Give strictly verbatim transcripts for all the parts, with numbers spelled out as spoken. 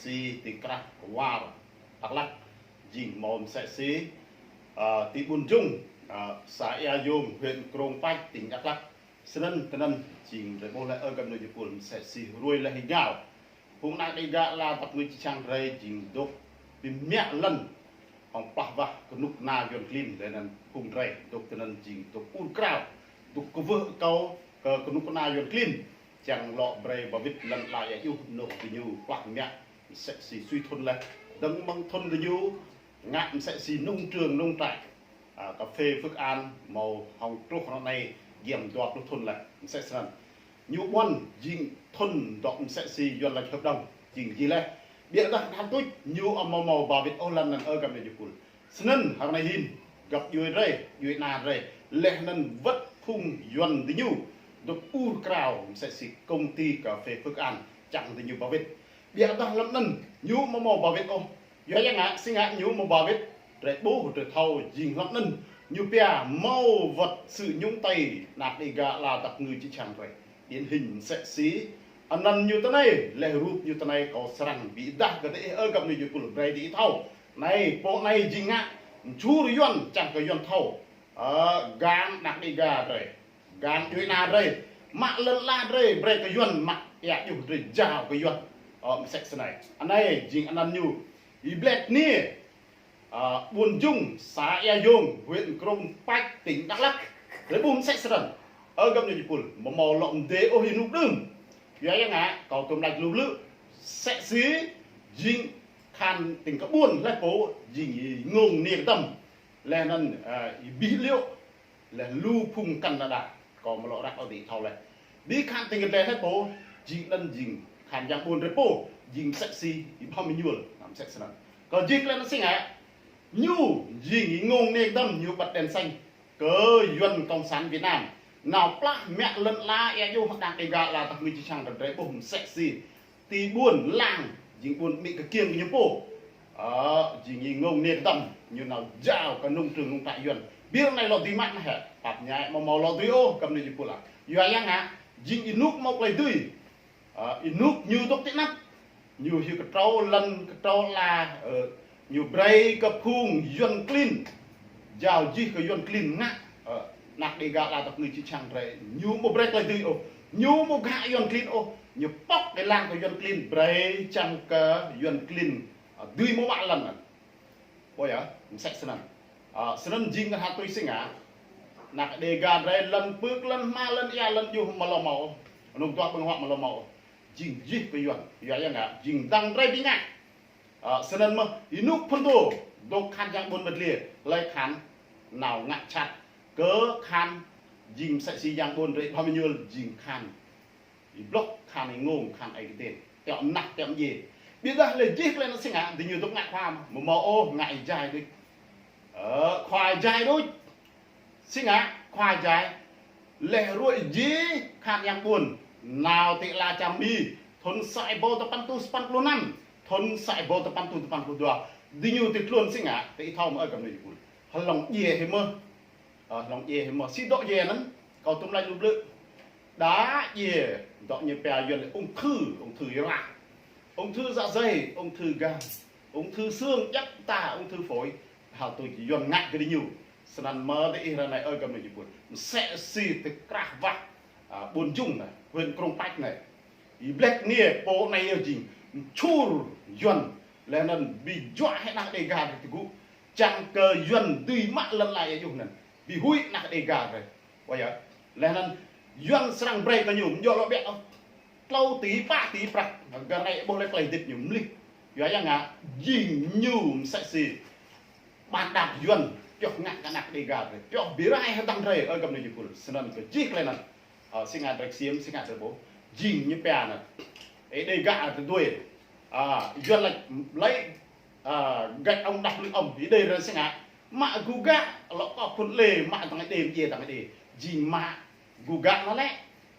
si ti krah War, Dak Lak, jing hmâo msĕ si, ơ, ti ƀuôn Jung, ơ, să Ia Yông, huyện Krông Pach, tỉnh Đắk Lắk. Snăn tơnăn jing drei ƀuh leh ơ găp nui jơpul msĕ si hruê leh hĭ ngao. Phung anak Đêga ala dăp ngui čư̆ čhiăng drei jing dôk bi mă lăn hŏng plah wah kơnuk kơna Yuăn klin leh anăn phung drei dôk tơnăn jing dôk ur krao, dôk kwưh akâo kơ kơnuk kơna Yuăn klin. Čiăng lŏ brei ba wĭt lăn ala êa juh anôk diñu plah mă msĕ si sui thŭn leh. Dơ̆ng mơ̆ng thŭn diñu ngă msĕ si nông trường nông trại, a, cà phê Phước An hmâo hŏng truh ră anei giăm dua pluh thŭn leh, msĕ snăn. Ñu ƀuăn jing thŭn dŏ msĕ si Yuăn lač hợp đồng, jing jih leh. Ƀiădah hăn tuč ñu amâo hmâo ba wĭt ôh lăn anăn ơ găp nui jơpul. Snăn hră anei hĭn găp djuê drei, djuê ana drei, leh anăn wăt phung Yuăn diñu dôk ur krao msĕ si công ty cà phê Phước An čiăng diñu ba wĭt. Ƀiădah hlăm anăn ñu amâo hmâo ba wĭt ôh. Yua ya ngă, si ngă ñu amâo ba wĭt, drei ƀuh, drei thâo jing hlăm anăn ñu pia hmâo wăt sự nhúng tay anak Đêga ala dăp ngui čư̆ čhiăng drei. Điển hình msĕ si anăn ñu tơ anei, leh rup ñu tơ anei kâo srăng bi êdah kơ diih ơ găp nui jơpul brei diih thâo. Anei, pô anei jing ngă mčhur Yuăn čiăng kơ Yuăn thâo, ơ, gang anak Đêga drei, gang djuê ana drei, mă lăn ala drei brei kơ Yuăn, mă êa juh drei jao kơ Yuăn. Ơ, msĕ snei. Anei jing anăn ñu. Ih blek ni, ơ, ƀuôn Jung, să Ia Yông, huyện Krông Pach, tỉnh Đắk Lắk. Drei ƀuh msĕ snăn. Ơ găp nui jơpul, amâo hmâo lŏ mdê ôh ênuk đưm. Yua ya ngă, kâo tŭm lač lu blư̆. Msĕ si jing khan tĭng kơ ƀuôn leh pô, jing ih ngông niê kơdăm. Leh anăn, ơ, ih bi liŏ leh lu phung Canada, kâo amâo lŏ răk ôh diih thâo leh. Bi khan tĭng kơ dleh leh pô, jing anăn jing khan yang ƀuôn drei pô, jing msĕ si ih bham ih ñuôl, msĕ snăn. Kơ jih klei anăn si ngă, ñu jing ih ngông niê kơdăm ñu bật đèn xanh kơ Yuăn Cộng sản Việt Nam nao plah mă lăn ala êa juh anak Đêga ala dăp ngui čư̆ čhiăng drei ƀuh msĕ si ti ƀuôn Lang, jing ƀuôn amĭ kơ kiêng kơ ñu pô. Ơ, jing ih ngông niê kơdăm, ñu nao jao kơ nông trường nông trại Yuăn. Ƀiădah anei lŏ dưi mă mơh hĕ, pap ñai amâo hmâo lŏ dưi ôh, găp nui jơpul ah. Yua ya ngă, jing ênuk mâo klei dưi. Ơ, ênuk ñu dôk ti anăp. Ñu hyu kơtrâo lăn kơtrâo ala, ơ, ñu brei kơ phung Yuăn klin. Jao jih kơ Yuăn klin ngă, ơ, anak Đêga ala dăp ngui čư̆ čhiăng drei. Ñu amâo brei klei dưi ôh. Ñu amâo gă Yuăn klin ôh. Ñu pŏk êlan kơ Yuăn klin brei čiăng kơ Yuăn klin, ơ, dưi mâo mă lăn anăn. Ƀuh yơh, msĕ snăn. Ơ, snăn jing ngă hă tui si ngă. Anak Đêga drei lăn pưk, lăn hma, lăn êa, lăn juh amâo lŏ mâo. Anôk dua ƀơ̆ng huă amâo lŏ mâo. Jing jih kơ Yuăn. Yua ya ngă, jing dăng drei bi ngă. Ơ, snăn mơh, ênuk phŭn dô, dôk khan yang ƀuôn mă dliê, hlei khan nao ngă čăt. Kơ khan jing msĕ si yang ƀuôn drei bham ih ñuôl, jing khan ih blŏk, khan ih ngông, khan ih kơdên. Tiŏ mnah, tiŏ mdjiê. Ƀiădah leh jih klei anăn si ngă, diñu dôk ngă khua mơh. Amâo mâo ôh, ngă ih jai đuč. Ơ, khua ih jai đuč. Si ngă, khua ih jai. Leh ruai jih khan yang ƀuôn nao ti ala čar Mi. Thŭn sa êbâo dua păn êtuh sapăn pluh năm. Thŭn sa êbâo dua păn êtuh dua păn pluh dua. Diñu ti tluôn si ngă, ti ih thâo mơh ơ găp nui jơpul. Hlŏng djiê hĭ mơh. Ơ, hlŏng djiê hĭ mơh. Si dŏ djiê anăn, kâo tŭm lač lu blư̆. Đa djiê, dŏ ñu pia Yuăn lĕ ung thư, ung thư răng. Ung thư dạ dày, ung thư gan, ung thư xương, djăp mta, ung thư phổi. Hă tui Yuăn ngă kơ diñu. Snăn mơh diih hră anei ơ găp nui jơpul. Msĕ si ti krah wah, ơ, ƀuôn Jung anei, huyện Krông Pach anei. Ih blek niê pô anei yơh jing mčhur Yuăn. Leh anăn bi juă hĕ anak Đêga drei tơgŭ. Čiăng kơ Yuăn dưi mă lăn ala êa juh anăn. Bi huĭ anak Đêga drei. Ƀuh yơh. Leh anăn Yuăn srăng brei kơ ñu, ñu lŏ ƀiă ôh. Tlâo tỉ, pă tỉ prăk. Gơ̆ anei ƀuh leh klei hdĭp ñu mlih. Yua ya ngă, jing ñu msĕ si bàn đạp Yuăn pioh ngă kơ anak Đêga drei. Pioh bi rai hdơ̆ng drei, ơ găp nui jơpul. Snăn kơ jih klei anăn. Ơ, si ngă drei ksiêm, si ngă drei ƀuh. Jing ñu pia anăn. Ơ, Đêga drei tui. Ơ, Yuăn lač lei, ơ, gạch ông đập lưng ông, ih đei rei si ngă. Mă gŭ gă, lŏ kơ phŭn lê, mă dăng đê, djiê dăng đê. Jing mă gŭ gă anăn lĕ.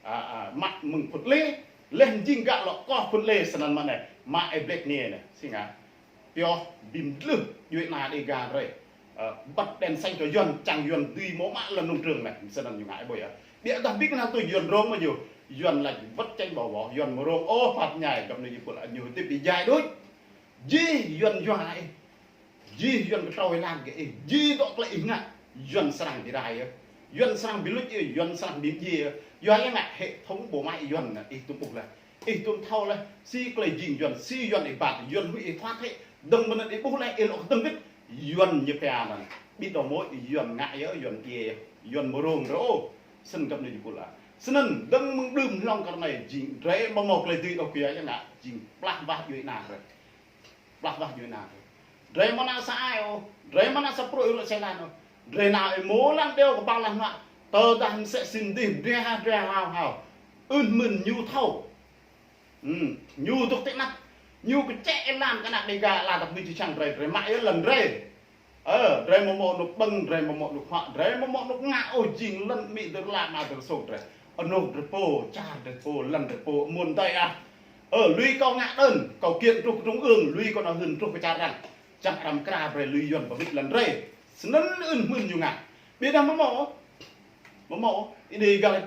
Ơ, ơ, mă mơ̆ng phŭn lê, leh jing gă lŏ kơ phŭn lê snăn mă anei. Mă ih blek niê anei, si ngă. Pioh bi mdlưh djuê ana Đêga drei. Ơ, bật đèn xanh kơ Yuăn, čiăng Yuăn dưi mâo mă lăn nông trường anei, snăn ñu ngă ƀuh yơh. Ƀiădah bi kơnăl tui Yuăn rông mơ̆ ñu. Yuăn lač wăt čĕng ƀâo ƀô̆, Yuăn amâo rông ôh, pap ñai, găp nui jơpul ñu hdĭp bi jai đuč. Jih Yuan yua ih. Jih Yuan kơtrâo ih lăng kơ ih. Jih dŏ tơlơi ih ngă. Yuan srăng bi rai yơh. Yuan srăng bi luč yơh. Yuan srăng bi mdjiê yơh. Yua ih ngă hệ thống bộ máy Yuan anŭn ih tŭm ƀuh laih. Ih tŭm thâo laih. Si tơlơi jing Yuan. Si Yuan ih ƀat. Yuan huĭ ih thoát hĕ. Dơ̆ng mơ̆n anŭn ih ƀuh laih. Ih lŏ kơdơ̆ng wĭt. Yuan ñu pia anŭn. Ƀiă dŏ mơ̆ Yuan ngă yơh. Yuan mdjiê yơh. Yuan mơrông rơ ôh. Snăn găp anai jih pul ah. Snăn dơ̆ng mơ̆ng đưm hlŏng kơ anai jing drei ƀu hmâo tơlơi dưi dŏ kơ yua ih ngă. Jing plah wah djuai ania drei. Plah wah djuai ania drei. Drei mơ̆ nao sa ai ôh. Drei mơ̆ nao sa pruă rŏ sĕ lan ôh. Drei nao ih mơ̆ lăng đeo kơ ƀăng lăng mă. Tơdah msĕ si mdih drei ha drei hao hao. Ưn mưn ñu thâo. Ưm, ñu dŏ tĕ năp. Ñu kơčĕ ih lăng kơ ană Dêga ala tăp mĭ či čang drei. Drei mă yơh lăn drei. Ơ, drei mơ̆ mơ̆ anôk ƀơ̆ng, drei mơ̆ mơ̆ anôk huă, drei mơ̆ mơ̆ anôk ngă ôh jing lăn amĭ dơr la ama dơr sôk drei. Anôk drei pô, čar drei pô, lăn drei pô, mơ̆n dai ah. Ơ, lui kâo ngă đơn, kâo kiện truh trung ương, lui kâo nao hưn truh kơ čar arăng. Čang arăng kra brei lui Yuan pơwĭt lăn drei. Snăn ưn mưn ñu ngă. Ƀiădah mơ̆ mơ̆, mơ̆ mơ̆, ih đĭ găl.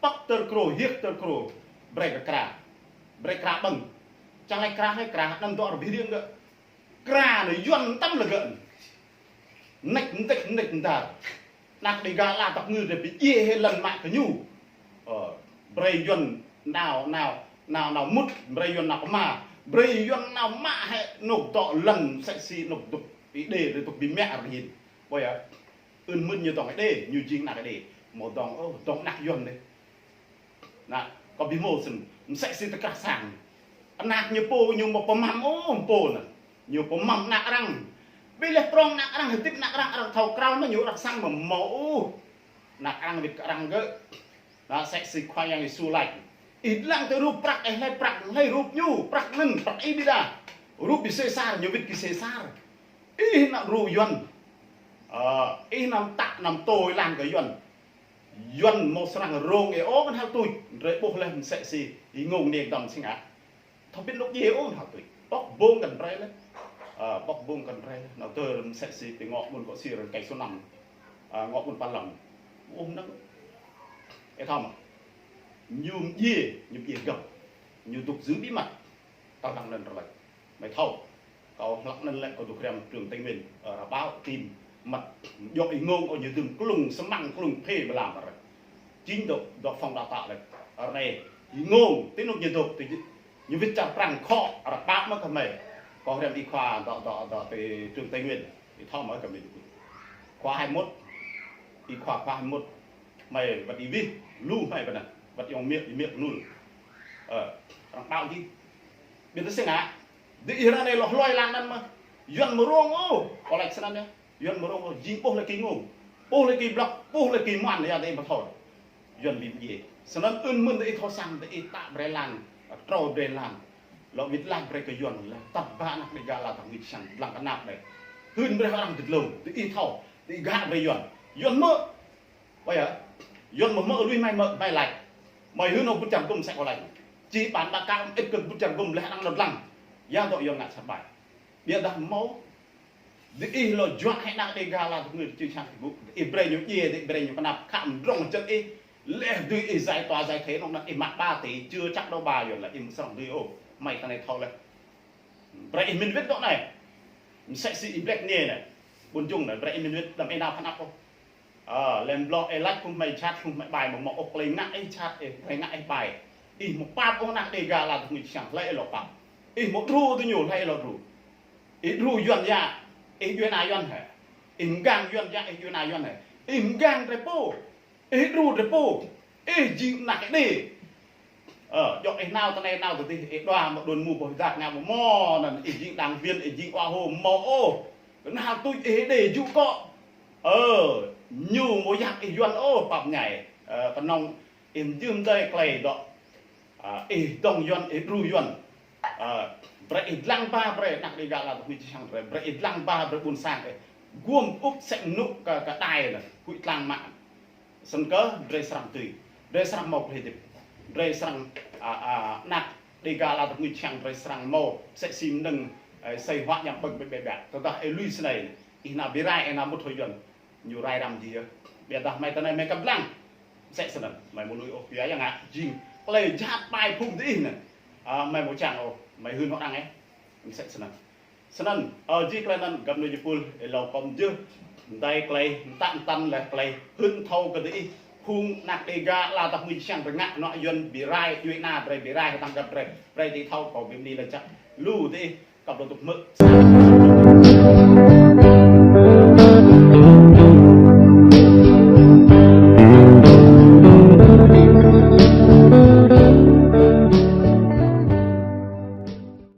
Păk tơr krô, hiêk tơr krô. Brei kơ kra. Brei kra ƀơ̆ng. Čang lĕ kra hĕ kra, anăn dŏ rơbih riêng gơ̆. Kra anai Yuan tăm lĕ gơ̆. Nĕč nĕč nĕč ntar. Ană Dêga ala tăp ngư drei bi djiê hĕ lăn mă kơ ñu. Ơ, brei Yuan nao, nao, nao, nao mŭt, brei Yuan nao kơ ma. Brei Yuan nao mă hĕ anôk dŏ lăn msĕ si anôk dŏ ih đê drei dŏ bi mă rơhin. Ƀơi ah. Ưn mưn ñu dŏng ih đê, ñu jing ană ih đê. Mơ̆ dŏng, ơ, dŏng ană Yuan đê. Ană, kâo bi hmâo snăn, msĕ si tơkrah sang. Ană ñu pô ñu mơ̆ pơmăm ôh pô anŭn. Ñu pơmăm ană arăng. Ƀiădah prŏng ană arăng, hơdip ană arăng, arăng thâo krao mơ̆ ñu răk sang mơ̆ mơ̆ ôh. Ană arăng wĭt kơ arăng gơ̆. Ană msĕ si Khua Yang Yêsu laĭ. Ih lăng tơ rup prăk, ih hlei prăk, hlei rup ñu, prăk anŭn, prăk ih ƀiădah. Rup ƀing Sêsar, ñu wĭt kơ Sêsar. Ih ană ru Yuan. Ơ, ih anăm tă, anăm tui lăng kơ Yuan. Yuan mơ̆ srăng rông ih ôh kơnhal tuč, drei ƀuh laih msĕ si, ih ngông niêng dăm sing ah. Thâo ƀĭt anôk djiê ôh kơnhal tuč. Pŏk ƀông kăn brei laih. Ơ, pŏk ƀông kăn brei laih. Nao tơr msĕ si, ti ngŏ ƀuôn kŏ si rơkơi Sunăm. Ơ, ngŏ ƀuôn Pă Lăm. Ôh năng. Ih thâo mơ̆. Ñu mdjiê, ñu mdjiê găp. Ñu dŏ giữ bí mật. Tơl năng lăn rơlơi. Mơi thâo, kâo hlăk anăn lĕ kâo dŏ krem trường Tây Nguyên, ơ, rơbao, tim, măt, djŏ ih ngông kâo ñu dưm klŭng, sơmăng klŭng phê mlam ră. Chính dŏ, dŏ phòng đào tạo lĕ, ră anai, ih ngông, ti anôk ñu dŏ, ti ñu wĭt čar Prăng khŏ, rơbao mơ̆ kơ mơi. Kâo krem ih khua dŏ, dŏ, dŏ ti trường Tây Nguyên, ih thâo mơ̆ kơ mơi dŏ. Khua hai mốt, ih khua, khua hai mốt, mơi wăt ih wih, lu mơi ƀơi anăn, wăt yŏng miêk, ih miêk nul. Ơ, arăng đao jih. Ƀiădah sing ah, Dih ih ră anai lŏ hloi lăng anăn mơh. Yuan mơrông ôh. Kâo laĭ snăn yơh. Yuan mơrông ôh. Jing ƀuh lĕ kơ ngông. Ƀuh lĕ kơ blŏk. Ƀuh lĕ kơ muăn yơh dih mơ̆ thâo. Yuan bi mdjiê. Snăn ưn mưn dih ih thâo săng dih ih tă brei lăng. Trâo brei lăng. Lŏ wĭt lač brei kơ Yuan lĕ. Tăp ba ană Dêga ala tăp ngui čang lăng kơ anăp dih. Hưn brei arăng dih lông. Dih ih thâo. Dih ih gah brei Yuan. Yuan mơ̆. Ƀơi ah, Yuan mơ̆ mơ̆ lui mơi mơ̆, mơi lač. Mơi hưn ôh ƀut čar gŭm sĕ kâo lač. Či ƀan ƀă kơ ih kơ ƀut čar gŭm leh anăn lŏt lăng. Yang dŏ Yuan ngă sat ƀai. Ƀiădah mơ̆. Dih ih lŏ juă hĕ ană Dêga ala tăp ngui čang tơgŭ. Ih brei ñu djiê, dih brei ñu kơnăp, khă mdrŏng čơt ih. Leh dih ih giải tòa giải thể anŏ anăn ih mă ba tỉ, chưa chắc đâu ba Yuan lĕ ih mơ̆ srăng dih ôh. Mơi tơ anai thâo leh. Brei ih mĭn wĭt dŏ anai. Msĕ si ih blek anai anai. Ƀuôn jŭng anai, brei ih mĭn wĭt, đăm ih nao phăn ăp ôh. Ơ, leh blŏk ih lač phung mơi jhat, phung mơi ƀai, mơ̆ mơ̆ ôh klei ngă ih jhat, ih, klei ngă ih ƀai. Ih mơ̆ pap ôh ană Dêga ala tăp ngui čang, hlei ih lŏ pap. Ih mơ̆ đru tơ ñu, hlei ih lŏ đru. Ih đru Yuan yơh, ih djuai ania Yuan hĕ. Ih mgang Yuan yơh, ih djuai ania Yuan hĕ. Ih mgang drei pô. Ih đru drei pô. Ih jing ană ih đê. Ơ, djŏ ih nao tơ anai nao tơ dih, ih đua mơ̆ đuôn mu boh dak ngă mơ̆ mơ̆ anăn, ih jing đảng viên, ih jing ua hô mơ̆ ôh. Kơnhal tuč ih đê jŭ kŏ. Ơ, ñu mơ̆ yap ih Yuan ôh, pap ñai. Ơ, kơnơ̆ng ih mjưh mdei klei dŏ. Ơ, ih dŏng Yuan, ih đru Yuan. Ơ, brei ih dlăng ba brei ană Dêga ala tăp ngui čang brei, brei ih dlăng ba brei ƀuôn sang ih. Guôm ŭp sĕ mơnŭ kơ, kơ đai anăn, huĭ tlang mă. Snăn kơ drei srăng tui, drei srăng mâo klei hơdip. Drei srăng, a, a, ană Dêga ala tăp ngui čang drei srăng mâo, msĕ si mnơ̆ng, ơ, asơi huă ñăm ƀơ̆ng ƀĕ ƀĕ ƀĕ. Tơdah ih lui snei, ih nao bi rai, ih nao mŭt hŏ Yuan. Ñu rai răm jih yơh. Ƀiădah mơi tơ anai mơi kăp lăng. Msĕ snăn, mơi mơ̆ lui ôh, yua yang ngă, jing. Klei jhat ƀai phung dih anăn. A, mơi mơ̆ čang ôh, mơi hưn hŏ arăng ih. Mơsĕ snăn. Snăn, ơ, jih tơlơi anăn găp nui jơpul, ê, hlâo kơ mơjưh, mơdai tơlơi, mơtă mơtăn lĕ tơlơi, hưn thâo kơ diih, phung anak Đêga, ala tah mui čang rơngă, nŏ Yuăn bi rai, djuai ana drei bi rai, hơtăng găp drei, brei diih thâo kơ bi mni lĕ čăk, lu diih, kăp dŏ tŭk mơ̆, sa.